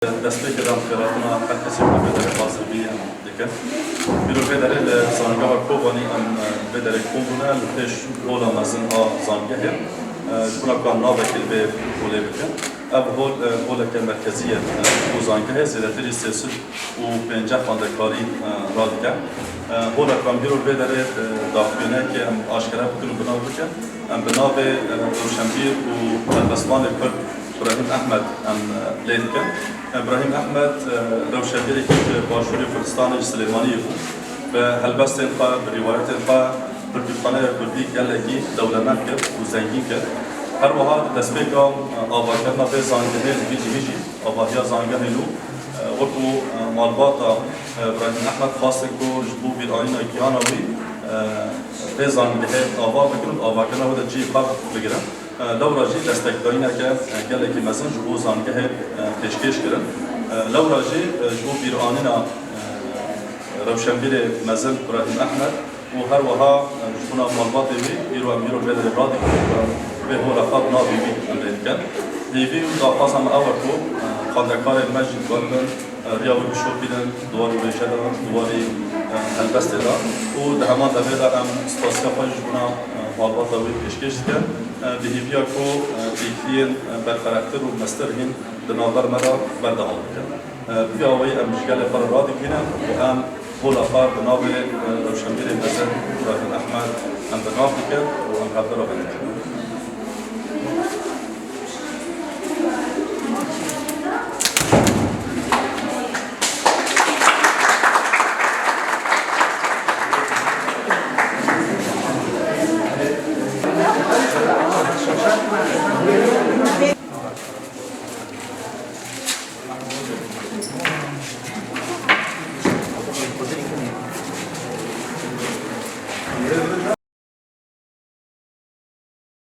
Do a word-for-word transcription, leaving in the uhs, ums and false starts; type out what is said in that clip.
Destpêkê de em xêratina her kesê ku vê derê hazir bî em dikin. Îro vê derê li Zanîngeha Kobanî em, e, vê derê kom bûne, li pêş hola mezin a zangehê, e, ji bona ku em navekî li vê holê bikin. Ev hol, e, holeke merkezî ye, e, ji bo zangehê zêdetirî sê sed û pênceh xwendekarî, e, radike. E, hola ku em îro vê derê, e, daxuyaniyekê em aşkere bikin û bi nav bikin. Em bi navê, e, rewşenbîr û helbestvanê Kurd Birahîm Ehmed em, e, lê dikin. E, Birahîm Ehmed, e, rewşenbîrekî ji Başûrê Kurdistanê ji Silêmaniyê bû. Bi helbestên xwe, bi rîwayetên xwe pirtûkxaneya Kurdî gelekî dewlemend kir û zengîn kir. Her wiha di destpêka, e, avakirina vê zangehê li vî cihî jî avahiya zangehê nû, e, wekî, e, malbata, e, Birahîm Ehmed xwestin ku ji bo bîranîna giyana wî, e, vê zangehê ava bikin û avakirina wê de cihê xwe bigirin. E, lewra jî destekdayîneke, e, gelekî mezin ji bo zangehê, e, pêşkêş kirin. E, lewra jî, e, ji bo bîranîna, e, rewşenbîrê mezin Birahîm Ehmed û her wiha, e, ji bona malbatê wî îro em îro vê derê radikin û em vê hola xwe bi navê wî em lê dikin. Hêvî û daxwaza me ew e ku, e, xwendekarên me jî guh bin, e, riya wî bişopînin di warî wêje de, di warî, e, helbestê de û di heman demê de em spasiya xwe jî ji bona, e, malbata wî pêşkêş dikin. E, bi hêviya ku, e, pêkiyên, e, berfirehtir û mestir hîn di navber me de berdewam bikin. E, bi vî awayî em ji gelê xwe re radigihînin û em hola xwe bi navê, e, rewşenbîrê mezin Birahîm Ehmed em bi nav dikin û em hevdira vê dikin.